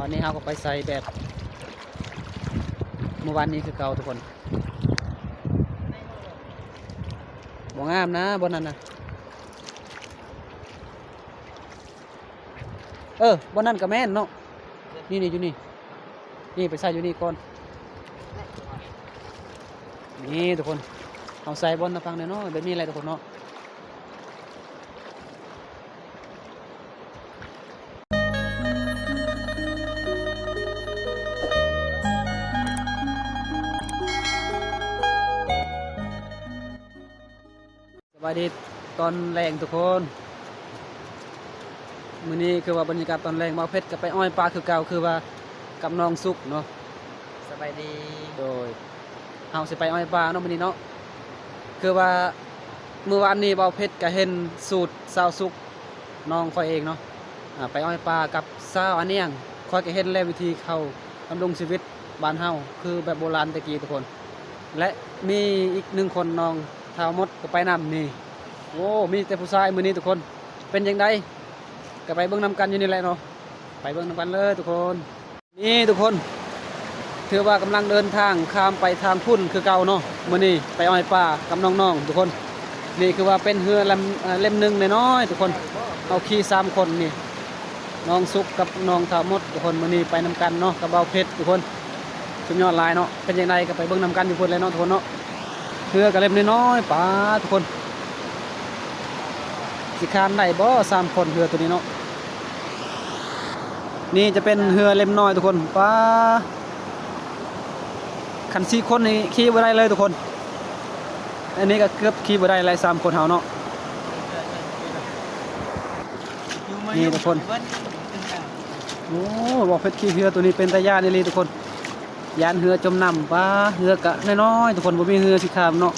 ອັນນີ້ເຮົາກໍໄປໃສ່ແບບມື້ວານນີ້ຄືເກົ່າທຸກຄົນ. ບໍ່ງາມນະບ່ອນນັ້ນນະ. ເອີ ບ່ອນນັ້ນກໍແມ່ນເນາະ. ນີ້ໆ ຢູ່ນີ້. ນີ້ໄປໃສ່ຢູ່ນີ້ກ່ອນ. ນີ້ທຸກຄົນ ເຮົາໃສ່ບ່ອນທາງຝັ່ງນ້ອຍໆ ແບບນີ້ແຫຼະທຸກຄົນເນາະ. ສະບາຍດີຕອນແລງທຸກຄົນ. ມື້ນີ້ຄືວ່າບັນຍາກາດຕອນແລງ ບ່າວເພັດກໍໄປອ້ອຍປາຄືເກົ່າ ຄືວ່າກັບນ້ອງສຸກເນາະ. ສະບາຍດີ. ໂດຍ ເຮົາຊິໄປອ້ອຍປາເນາະມື້ນີ້ເນາະ. ຄືວ່າມື້ວານນີ້ບ່າວເພັດກໍເຫັນສູດສາວສຸກ ນ້ອງຂ້ອຍເອງເນາະ ອາ ໄປອ້ອຍປາກັບສາວອານຽງ. ຂ້ອຍກໍເຫັນແລ້ວວິທີເຂົາດຳລົງຊີວິດ ບ້ານເຮົາຄືແບບໂບລານແຕ່ກີ້ທຸກຄົນ. ແລະ ມີອີກໜຶ່ງຄົນ ນ້ອງທ້າວມົດກໍໄປນຳນີ້. ໂອ້ ມີແຕ່ຜູ້ຊາຍມື້ນີ້ທຸກຄົນ. ເປັນຈັ່ງໃດກໍໄປເບິ່ງນຳກັນຢູ່ນີ້ແຫຼະເນາະ. ໄປເບິ່ງນຳກັນເລີຍທຸກຄົນ. ນີ້ທຸກຄົນ ຖືວ່າກຳລັງເດີນທາງຂ້າມໄປທາງພຸ້ນຄືເກົ່າເນາະ. ມື້ນີ້ໄປອ້ອຍປາກັບນ້ອງໆທຸກຄົນ. ນີ້ຄືວ່າເປັນເຮືອລຳ ເອີ ເຫຼັ້ມໜຶ່ງນ້ອຍໆທຸກຄົນ. ເຮົາຂີ່ສາມຄົນນີ້ ນ້ອງສຸກກັບນ້ອງທ້າວມົດທຸກຄົນ. ມື້ນີ້ໄປນຳກັນເນາະ ກັບບ່າວເພັດທຸກຄົນ. ສຸດຍອດຫຼາຍເນາະ. ເປັນຈັ່ງໃດກໍໄປເບິ່ງນຳກັນຢູ່ພຸ້ນແຫຼະເນາະທຸກຄົນເນາະ. ເຮືອກໍເຫຼັ້ມນ້ອຍໆ ປາດທຸກຄົນ. ຊິຂ້າມໄດ້ບໍ່ສາມຄົນ ເຮືອໂຕນີ້ເນາະ. ນີ້ຈະເປັນເຮືອເຫຼັ້ມນ້ອຍທຸກຄົນ. ປາ ຄັນສີ່ຄົນນີ້ຂີ່ບໍ່ໄດ້ເລີຍທຸກຄົນ. ອັນນີ້ກໍເກືອບຂີ່ບໍ່ໄດ້ແລ້ວ ສາມຄົນເຮົາເນາະ. ນີ້ທຸກຄົນ. ໂອ້ ບ່າວເພັດຂີ່ເຮືອໂຕນີ້ເປັນຕາຢ້ານອີ່ຫຼີທຸກຄົນ. ຢ້ານເຮືອຈົມນ້ຳ. ປາ ເຮືອກະນ້ອຍໆທຸກຄົນ ບໍ່ມີເຮືອຊິຂ້າມເນາະ.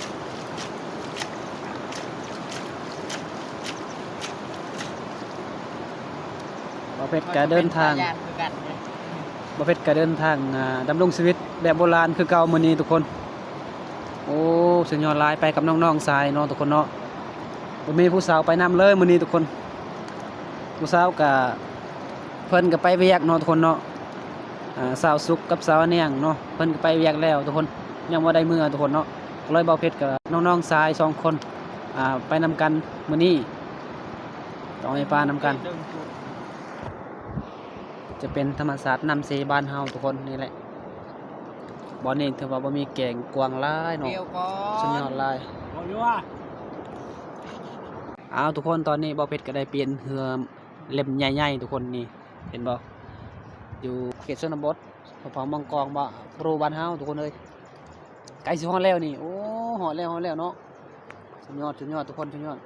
ບ່າວເພັດກະເດີນທາງ ບ່າວເພັດກະເດີນທາງ ອ່າ ດຳລົງຊີວິດແບບໂບລານຄືເກົ່າມື້ນີ້ທຸກຄົນ. ໂອ້ ສຸດຍອດຫຼາຍ ໄປກັບນ້ອງໆຊາຍເນາະທຸກຄົນເນາະ. ບໍ່ມີຜູ້ສາວໄປນຳເລີຍມື້ນີ້ທຸກຄົນ. ຜູ້ສາວກະ ເພິ່ນກໍໄປວຽກເນາະທຸກຄົນເນາະ. ອ່າ ສາວສຸກກັບສາວອານຽງເນາະ ເພິ່ນກໍໄປວຽກແລ້ວທຸກຄົນ ຍັງບໍ່ໄດ້ເມືອທຸກຄົນເນາະ. ກໍເລີຍບ່າວເພັດກັບນ້ອງໆຊາຍສອງຄົນ ອ່າ ໄປນຳກັນມື້ນີ້ ຕ້ອງໄປປານຳກັນ. ຈະເປັນທຳມະຊາດນ້ຳເຊບ້ານເຮົາທຸກຄົນນີ້ແຫຼະ. ບ່ອນນີ້ຖືວ່າບໍ່ມີແກ້ງ ກວ້າງຫຼາຍເນາະ. ສຸດຍອດຫຼາຍ. ອ້າວ ທຸກຄົນ ຕອນນີ້ບ່າວເພັດກໍໄດ້ປ່ຽນເຮືອ ເຫຼັ້ມໃຫຍ່ໆທຸກຄົນ. ນີ້ເຫັນບໍ່ ຢູ່ເຂດຊົນນະບົດ ພະເຜົ່າມັງກອງ ບ້ານ ໂປຣບ້ານເຮົາທຸກຄົນເອີຍ. ໃກ້ຊິຮອດແລ້ວນີ້. ໂອ້ ຮອດແລ້ວ ຮອດແລ້ວເນາະ. ສຸດຍອດ ສຸດຍອດທຸກຄົນ ສຸດຍອດ.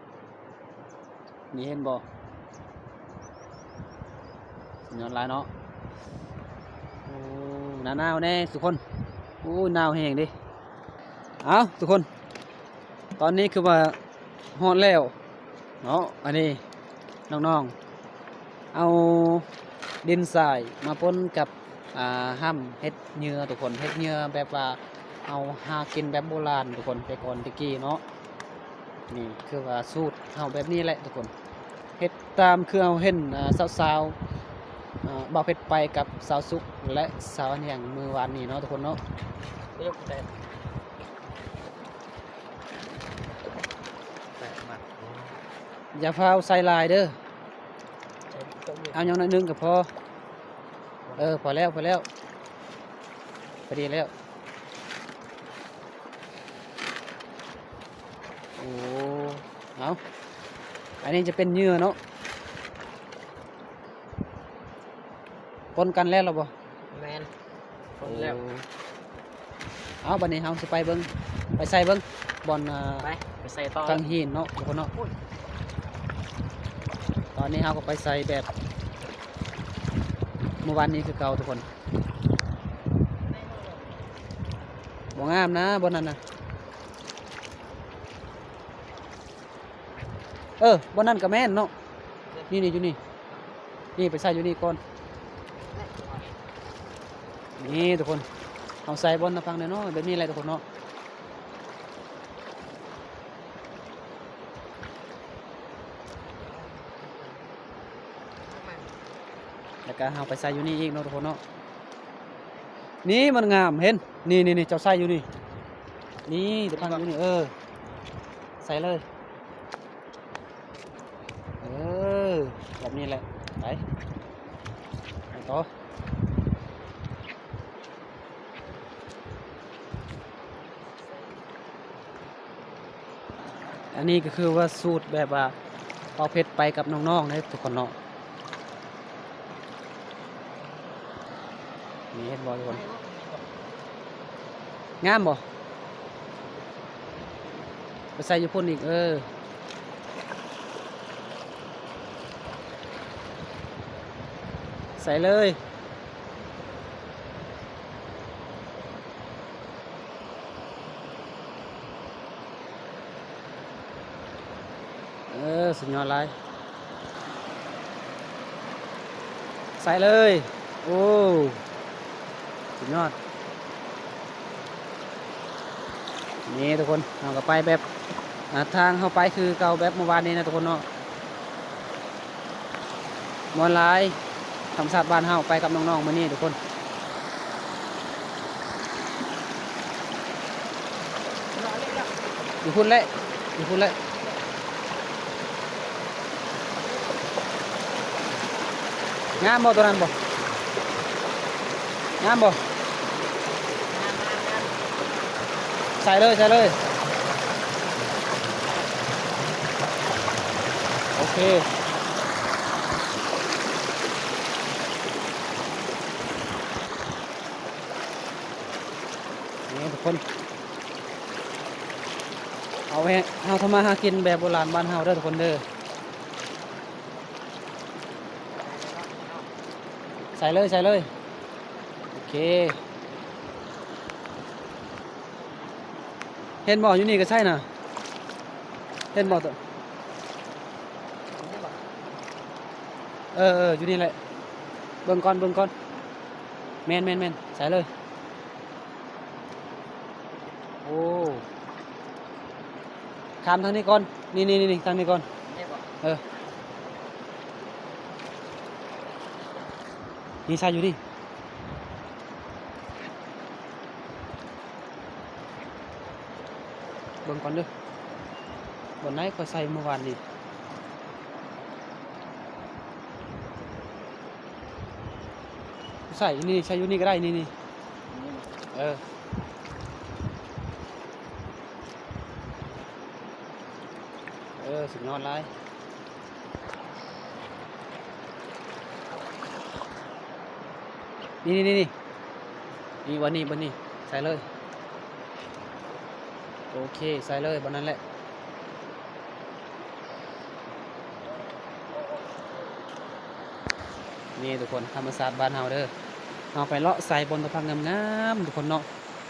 ນີ້ເຫັນບໍ່ ສຸດຍອດຫຼາຍເນາະ. ໂອ້ ໜາວໆແດ່ທຸກຄົນ. ໂອ້ ໜາວແຮງເດ້. ເອົ້າ ທຸກຄົນ ຕອນນີ້ຄືວ່າຮອດແລ້ວເນາະ. ອັນນີ້ນ້ອງໆ ເອົາດິນຊາຍມາປົນກັບ ອ່າ ຫ້ຳເຮັດເຫຍື່ອທຸກຄົນ. ເຮັດເຫຍື່ອແບບວ່າເຮົາຫາກິນແບບໂບລານທຸກຄົນ ແຕ່ກ່ອນແຕ່ກີ້ເນາະ. ນີ້ຄືວ່າສູດເຮົາແບບນີ້ແຫຼະທຸກຄົນ. ເຮັດຕາມຄືເຮົາເຫັນ ອ່າ ສາວໆ ອ່າ ບ່າວເພັດໄປກັບສາວສຸກ ແລະ ສາວອານຽງມື້ວານນີ້ເນາະທຸກຄົນເນາະ. ຢ່າຟ້າວໃສ່ຫຼາຍເດີ ເອົາຫຍັງໜ້ອຍໜຶ່ງກໍພໍ. ເອີ ພໍແລ້ວ ພໍແລ້ວ ພໍດີແລ້ວ. ໂອ້ ເອົາ ອັນນີ້ຈະເປັນເຫຍື່ອເນາະ. ປົນກັນແລ້ວລະບໍ່? ແມ່ນ ປົນແລ້ວ. ໂອ້ ເອົາ ບັດນີ້ເຮົາຊິໄປເບິ່ງ ໄປໃສ່ເບິ່ງບ່ອນ ອ່າ ໄປ ໄປໃສ່ຕໍ່ ກາງຫີນເນາະທຸກຄົນເນາະ. ໂອ້ຍ ຕອນນີ້ເຮົາກໍໄປໃສ່ແບບມື້ວານນີ້ຄືເກົ່າທຸກຄົນ. ບໍ່ງາມນະບ່ອນນັ້ນນະ. ເອີ ບ່ອນນັ້ນກໍແມ່ນເນາະ. ນີ້ໆ ຢູ່ນີ້. ນີ້ໄປໃສ່ຢູ່ນີ້ກ່ອນ. ນີ້ທຸກຄົນ ເຮົາໃສ່ບ່ອນທາງຝັ່ງນ້ອຍໆ ແບບນີ້ແຫຼະທຸກຄົນເນາະ. ແລ້ວ ກະເຮົາໄປໃສ່ຢູ່ນີ້ອີກເນາະທຸກຄົນເນາະ. ນີ້ມັນງາມ ເຫັນ ນີ້ໆໆ ເຈົ້າໃສ່ຢູ່ນີ້ ນີ້ ເດີ ພັງຢູ່ນີ້ ເອີ ໃສ່ເລີຍ ເອີ ແບບນີ້ແຫຼະ ໄປ ໄປຕໍ່. ອັນນີ້ກໍຄືວ່າສູດແບບວ່າເບົາເພັດໄປກັບນ້ອງໆເດ້ທຸກຄົນເນາະ. ນີ້ເຫັນບໍ່ທຸກຄົນ ງາມບໍ່? ໄປໃສ່ຢູ່ພຸ້ນອີກ ເອີ ໃສ່ເລີຍ. ເອີ ສຸດຍອດຫຼາຍ ໃສ່ເລີຍ ໂອ້ ສຸດຍອດ. ນີ້ທຸກຄົນ ເຮົາກໍໄປແບບ ອ່າ ທາງເຮົາໄປຄືເກົ່າແບບມື້ວານນີ້ນະທຸກຄົນເນາະ. ມ່ວນຫຼາຍ ທຳມະຊາດບ້ານເຮົາ ໄປກັບນ້ອງໆມື້ນີ້ທຸກຄົນ. ຢູ່ພຸ້ນແຫຼະ ຢູ່ພຸ້ນແຫຼະ. ງາມບໍ່ຕົວນັ້ນບໍ່? ງາມບໍ່? ໃສ່ເລີຍ ໃສ່ເລີຍ ໂອເຄ. ນີ້ທຸກຄົນ ເອົາແຮງ ເຮົາທຳມາຫາກິນແບບໂບລານບ້ານເຮົາເດີທຸກຄົນເດີ. ໃສ່ເລີຍ ໃສ່ເລີຍ ໂອເຄ. ເຫັນບໍ່? ຢູ່ນີ້ກໍໃສ່ນະ ເຫັນບໍ່? ເອີໆ ຢູ່ນີ້ແຫຼະ ເບິ່ງກ່ອນ ເບິ່ງກ່ອນ ແມ່ນໆໆ ໃສ່ເລີຍ. ໂອ້ ຂ້າມທາງນີ້ກ່ອນ ນີ້ໆໆ ທາງນີ້ກ່ອນ ນີ້ບໍ່? ເອີ ນີ້ໃສ່ຢູ່ນີ້ ເບິ່ງກ່ອນເດີ ບ່ອນໃດຂ້ອຍໃສ່ມື້ວານນີ້. ໃສ່ນີ້ ໃສ່ຢູ່ນີ້ກໍໄດ້ ນີ້ ນີ້ ນີ້ບໍ່? ເອີ ເອີ ສຸດຍອດຫຼາຍ ນີ້ ນີ້ ນີ້ ນີ້ ນີ້ ບ່ອນນີ້ ບ່ອນນີ້ ໃສ່ເລີຍ ໂອເຄ ໃສ່ເລີຍ ບ່ອນນັ້ນແຫຼະ. ນີ້ທຸກຄົນ ທຳມະຊາດບ້ານເຮົາເດີ ເຮົາໄປເລາະໃສ່ບ່ອນຕົກປາງາມໆ ທຸກຄົນເນາະ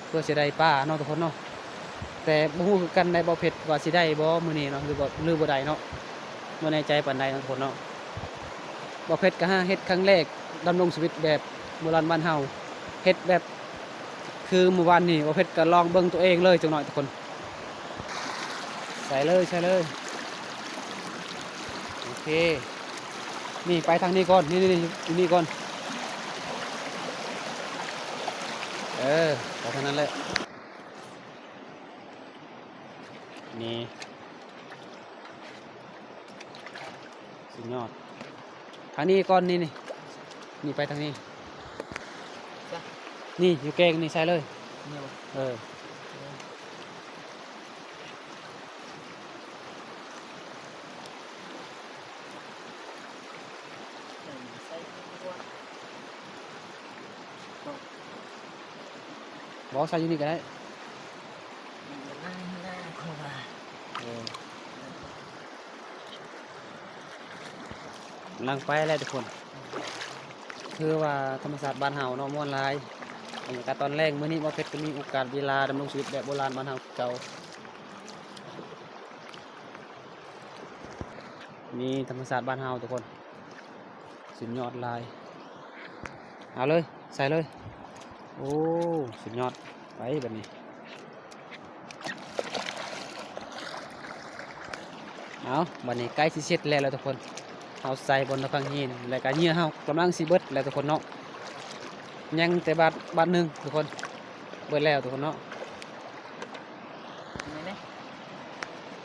ເພື່ອຊິໄດ້ປາເນາະທຸກຄົນເນາະ. ແຕ່ບໍ່ຮູ້ຄືກັນໄດ໋ ບໍ່ເພັດວ່າຊິໄດ້ບໍ່ມື້ນີ້ເນາະ ຫຼືບໍ່ ຫຼືບໍ່ໄດ້ເນາະ ບໍ່ແນ່ໃຈປານໃດເນາະທຸກຄົນເນາະ. ບໍ່ເພັດກໍຫາເຮັດຄັ້ງແລກ ດຳລົງຊີວິດແບບໂບລານບ້ານເຮົາ ເຮັດແບບຄືມື້ວານນີ້ ບໍ່ເພັດກໍລອງເບິ່ງຕົວເອງເລີຍຈັກໜ້ອຍທຸກຄົນ. ໃສ່ເລີຍ ໃສ່ເລີຍ ໂອເຄ. ນີ້ໄປທາງນີ້ກ່ອນ ນີ້ໆໆ ຢູ່ນີ້ກ່ອນ ເອີ ໄປທາງນັ້ນແຫຼະ ນີ້ ສຸດຍອດ ທາງນີ້ກ່ອນ ນີ້ໆ ນີ້ໄປທາງນີ້ ນີ້ຢູ່ແກ້ງນີ້ໃສ່ເລີຍ ນີ້ບໍ່? ເອີ. ບໍ່ ໃສ່ຢູ່ນີ້ກໍໄດ້ ເອີ ກຳລັງໄປແລ້ວທຸກຄົນ ຄືວ່າທຳມະຊາດບ້ານເຮົາເນາະ ມ່ວນຫຼາຍ ບັນຍາກາດຕອນແລງ. ມື້ນີ້ບໍ່ເພັດກໍມີໂອກາດເວລາດຳລົງຊີວິດແບບໂບລານບ້ານເຮົາຄືເກົ່າ. ນີ້ທຳມະຊາດບ້ານເຮົາທຸກຄົນ ສຸດຍອດຫຼາຍ ເອົາເລີຍ ໃສ່ເລີຍ ໂອ້ ສຸດຍອດ ໄປບັດນີ້ ເອົາ ບັດນີ້ໃກ້ຊິເສັດແລ້ວລະທຸກຄົນ ເຮົາໃສ່ບ່ອນຕະພັງຫີນ ແລ້ວກະເຫຍື່ອເຮົາກຳລັງຊິເບິດແລ້ວທຸກຄົນເນາະ. ຍັງແຕ່ບາດ ບາດໜຶ່ງທຸກຄົນ ເບິດແລ້ວທຸກຄົນເນາະ.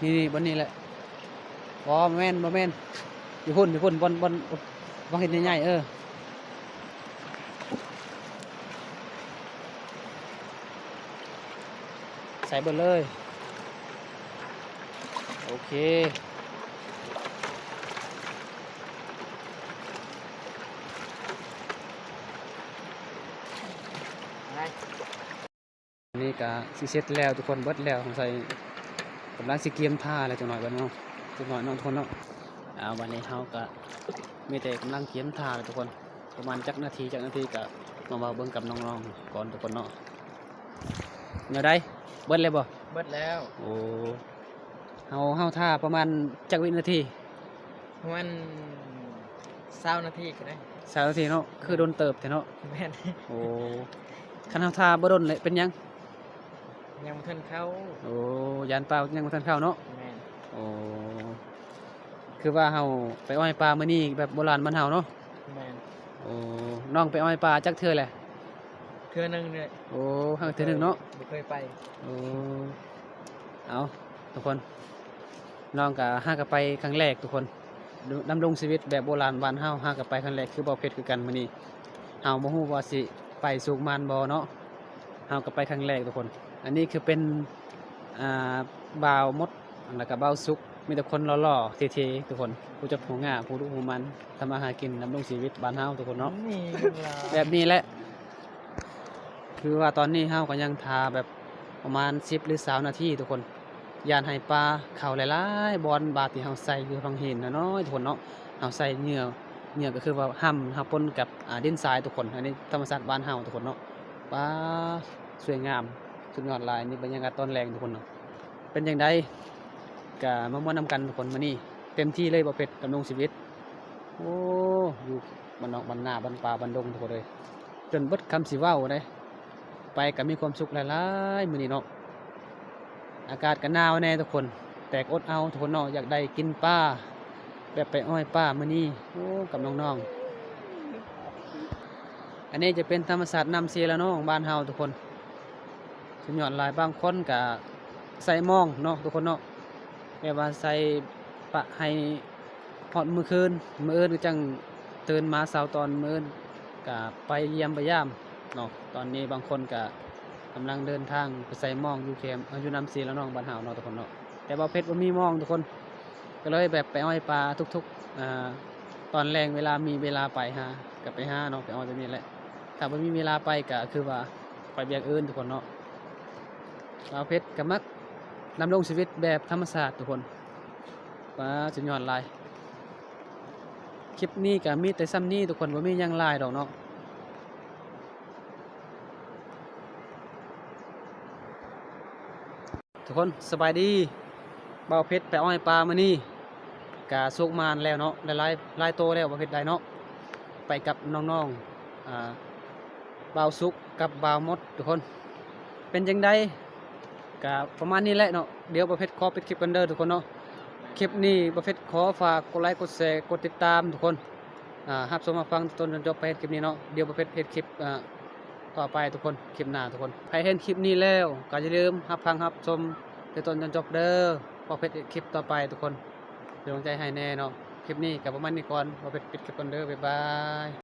ນີ້ໆ ບ່ອນນີ້ແຫຼະ. ບໍ່ແມ່ນ ບໍ່ແມ່ນ ຢູ່ພຸ້ນ ຢູ່ພຸ້ນ ບ່ອນ ບ່ອນ ບ່ອນເຮັດໃຫຍ່ໆ ເອີ. ໃສ່ເບິດເລີຍ. ໂອເຄ ນີ້ກະຊິເສັດແລ້ວທຸກຄົນ ເບິດແລ້ວ. ເຮົາໃສ່ ກຳລັງຊິກຽມຖ້າແລ້ວ ຈັກໜ້ອຍບາດນີ້ເນາະ ຈັກໜ້ອຍເນາະທຸກຄົນເນາະ. ອ່າ ບາດນີ້ເຮົາກະມີແຕ່ກຳລັງກຽມຖ້າແລ້ວທຸກຄົນ. ປະມານຈັກນາທີ ຈັກນາທີກະມາເວົ້າເບິ່ງກັບນ້ອງໆກ່ອນທຸກຄົນເນາະ. ແນວໃດ ເບິດແລ້ວບໍ່? ເບິດແລ້ວ. ໂອ້ ເຮົາ ເຮົາຖ້າປະມານຈັກວິນາທີ? ປະມານຊາວນາທີກໍໄດ້. ຊາວນາທີເນາະ. ຄືດົນເຕີບແທ້ເນາະ. ແມ່ນ. ໂອ້ ຄັນເຮົາຖ້າບໍ່ດົນເລີຍເປັນຫຍັງ? ຍັງບໍ່ທັນເຂົ້າ. ໂອ້ ຢ້ານປາຍັງບໍ່ທັນເຂົ້າເນາະ. ແມ່ນ. ໂອ້ ຄືວ່າເຮົາໄປອ້ອຍປາມື້ນີ້ແບບໂບລານບ້ານເຮົາເນາະ. ແມ່ນ. ໂອ້ ນ້ອງໄປອ້ອຍປາຈັກເທື່ອແລ້ວ? ເທື່ອໜຶ່ງເລີຍ. ໂອ້ ຫາກເທື່ອໜຶ່ງເນາະ. ບໍ່ເຄີຍໄປ. ໂອ້ ເອົາທຸກຄົນ ນ້ອງກະຫາກະໄປຄັ້ງແລກທຸກຄົນ. ດຳ ດຳລົງຊີວິດແບບໂບລານບ້ານເຮົາ ຫາກະໄປຄັ້ງແລກຄືບ່າວເພັດຄືກັນ. ມື້ນີ້ເຮົາບໍ່ຮູ້ວ່າຊິໄປສຸກໝານບໍ່ເນາະ. ເຮົາກະໄປຄັ້ງແລກທຸກຄົນ. ອັນນີ້ຄືເປັນ ອ່າ ບ່າວມົດ ແລ້ວກະບ່າວສຸກ ມີແຕ່ຄົນຫຼໍ່ໆເທ່ໆທຸກຄົນ ຜູ້ຈັບຜູ້ງາ ຜູ້ດຸຜູ້ໝັ່ນ ທຳມາຫາກິນ ດຳລົງຊີວິດບ້ານເຮົາທຸກຄົນເນາະ. ແບບນີ້ແຫຼະ ຄືວ່າຕອນນີ້ເຮົາກະຍັງຖ້າແບບປະມານສິບ ຫຼື ຊາວນາທີທຸກຄົນ. ຢ້ານໃຫ້ປາເຂົ້າຫຼາຍໆບ່ອນ ບາດທີ່ເຮົາໃສ່ຢູ່ພັງຫີນນ້ອຍໆທຸກຄົນເນາະ. ເຮົາໃສ່ເຫຍື່ອ ເຫຍື່ອກະຄືວ່າຮ່ຳ ເຮົາປົນກັບ ອ່າ ດິນຊາຍທຸກຄົນ. ອັນນີ້ທຳມະຊາດບ້ານເຮົາທຸກຄົນເນາະ. ປາ ສວຍງາມ ສຸດຍອດຫຼາຍ. ນີ້ບັນຍາກາດຕອນແລງທຸກຄົນເນາະ. ເປັນຈັ່ງໃດ ກະມາມ່ວນນຳກັນທຸກຄົນ. ມື້ນີ້ເຕັມທີ່ເລີຍ ບ່າວເພັດດຳລົງຊີວິດ. ໂອ້ ຢູ່ບ້ານນອກບ້ານນາ ບ້ານປ່າບ້ານດົງທຸກຄົນເອີຍ ຈົນເບິດຄຳຊິເວົ້າເດ້. ໄປກະມີຄວາມສຸກຫຼາຍໆມື້ນີ້ເນາະ. ອາກາດກະໜາວແດ່ທຸກຄົນ ແຕ່ກະອົດເອົາທຸກຄົນເນາະ. ຢາກໄດ້ກິນປາ ແບບໄປອ້ອຍປາມື້ນີ້ ໂອ້ ກັບນ້ອງໆ. ອັນນີ້ຈະເປັນທຳມະຊາດນ້ຳເຊລະນອງບ້ານເຮົາທຸກຄົນ. ສຸດຍອດຫຼາຍ. ບາງຄົນກະໃສ່ມອງເນາະທຸກຄົນເນາະ ແບບວ່າໃສ່ປະໃຫ້ຮອດມື້ຄືນ ມື້ອື່ນກະຈັ່ງຕື່ນມາເຊົ້າຕອນມື້ອື່ນກະໄປຢ້ຽມໄປຢາມເນາະ. ຕອນນີ້ບາງຄົນກະກຳລັງເດີນທາງໄປໃສ່ມອງຢູ່ແຄມ ເອີ ຢູ່ນ້ຳເຊລະນອງບ້ານເຮົາເນາະທຸກຄົນເນາະ. ແຕ່ບ່າວເພັດບໍ່ມີມອງທຸກຄົນ ກະເລີຍແບບໄປອ້ອຍປາທຸກໆ ອ່າ ຕອນແລງ ເວລາມີເວລາໄປຫາ ກະໄປຫາເນາະ ໄປອ້ອຍແບບນີ້ແຫຼະ. ຖ້າບໍ່ມີເວລາໄປກະຄືວ່າໄປວຽກອື່ນທຸກຄົນເນາະ. ບ່າວເພັດກະມັກດຳລົງຊີວິດແບບທຳມະຊາດທຸກຄົນ. ປາ ສຸດຍອດຫຼາຍ. ຄລິບນີ້ກະມີແຕ່ຊ່ຳນີ້ທຸກຄົນ ບໍ່ມີຫຍັງຫຼາຍດອກເນາະ. ທຸກຄົນສະບາຍດີ. ບ່າວເພັດໄປອ້ອຍປາມື້ນີ້ກະສຸກໝານແລ້ວເນາະ. ຫຼາຍໆ ຫຼາຍໂຕແລ້ວບ່າວເພັດໄດ້ເນາະ ໄປກັບນ້ອງໆ ອ່າ ບ່າວສຸກກັບບ່າວມົດທຸກຄົນ. ເປັນຈັ່ງໃດ ກະປະມານນີ້ແຫຼະເນາະ. ດຽວບ່າວເພັດຂໍປິດຄລິບກ່ອນເດີທຸກຄົນເນາະ. ຄລິບນີ້ບ່າວເພັດຂໍຝາກກົດໄລ ກົດແຊ ກົດຕິດຕາມທຸກຄົນ ອ່າ ຮັບຊົມຮັບຟັງແຕ່ຕົ້ນຈົນຈົບ ໄປເຮັດຄລິບນີ້ເນາະ. ດຽວບ່າວເພັດເຮັດຄລິບ ອ່າ ຕໍ່ໄປທຸກຄົນ ຄລິບໜ້າທຸກຄົນ. ໃຜເຫັນຄລິບນີ້ແລ້ວກະຢ່າລືມຮັບຟັງຮັບຊົມແຕ່ຕົ້ນຈົນຈົບເດີ. ບ່າວເພັດເຮັດຄລິບຕໍ່ໄປທຸກຄົນ ເປັນກຳລັງໃຈໃຫ້ແດ່ເນາະ. ຄລິບນີ້ກະປະມານນີ້ກ່ອນ ບ່າວເພັດປິດຄລິບກ່ອນເດີ. ບາຍບາຍ.